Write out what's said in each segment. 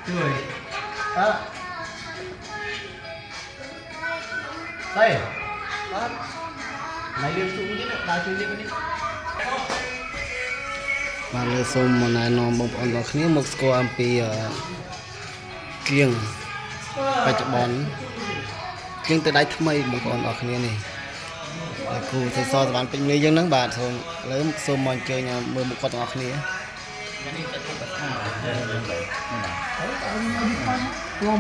ជួយអើស្អីបាទណៃលឿនទូនេះដើរជួយនេះនេះ បាទ លើសូមមកណែនាំបងប្អូនទាំងគ្នាមកស្គាល់អំពីគៀងបច្ចុប្បន្ន គៀងទៅដៃថ្មីបងប្អូនទាំងគ្នានេះ ហើយគ្រូសេសសវណ្ណពេជ្រនេះយើងហ្នឹង។ បាទ សូមឥឡូវសូមមកអញ្ជើញមើលមុខគាត់ទាំងអស់គ្នា។ ព្រមព្រម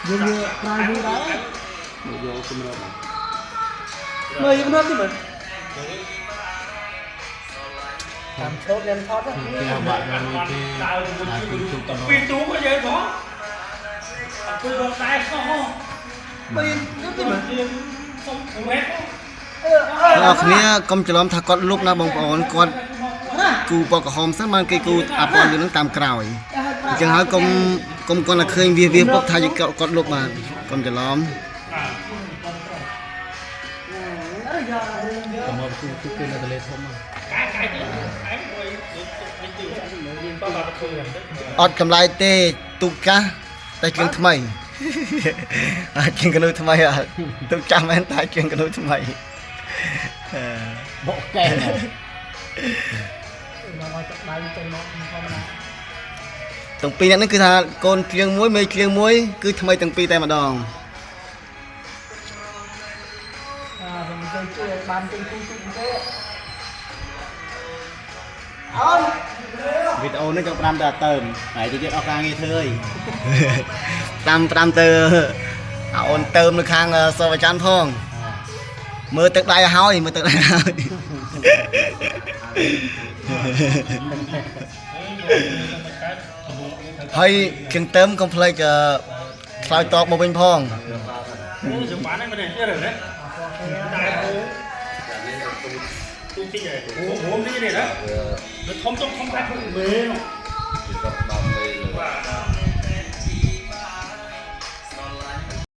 យើងយកប្រាយយូរដែរ យកគម្របមើល យកគម្របនេះមើលតាមឈោតលៀនថត គេបាក់មួយទេដើរជាមួយទូពីរទូក៏យើងផង អត់ជួយរកដែរសោះ មើលនេះទីមើល សុំរ៉េត អ្នកគ្នាកុំច្រឡំថាគាត់លុបណាបងប្អូន គាត់គូពណ៌ក្រហមសិនបានគេគូអាពណ៌លឿងនឹងតាមក្រោយ អញ្ចឹងហើយកុំគាត់តែឃើញវាវាពុកថាគាត់លុប បាទ កុំច្រឡំ។ កុំមកគូទូគេនៅទលេធំ កែកែទៅកែមួយនេះទីបាទ បាទ ធ្វើយ៉ាងទៅ អត់ចម្លែកទេ ទូកចាស់តែជាងថ្មី អាចជាងកនុថ្មី អត់ទូកចាស់មែនតែជាងកនុថ្មី បកកែ មកចាប់ដៃចេញមកធម្មតា ទាំងពីរអ្នកនេះគឺថាកូនគ្រៀងមួយ មេគ្រៀងមួយ គឺថ្មីទាំងពីរតែម្ដង។ អាខ្ញុំទៅជួយបានទិញទូទូទេអូន វីដេអូនេះចង់ផ្ដាំទៅអត់ទៅហើយទៀត អស់ការងារធ្វើហើយ តាមផ្ដាំទៅអាអូនទៅនៅខាងសវច័ន្ទផង មើលទឹកដៃឲ្យ មើលទឹកដៃឲ្យហើយ ជាងទៅកុំភ្លេចឆ្លើយតបមកវិញផង។ យើងបានហើយ មែនទេ ទេតែអូទូតិចហើយ អូនេះនេះណា ធំធំធំតែមេនោះបាទ។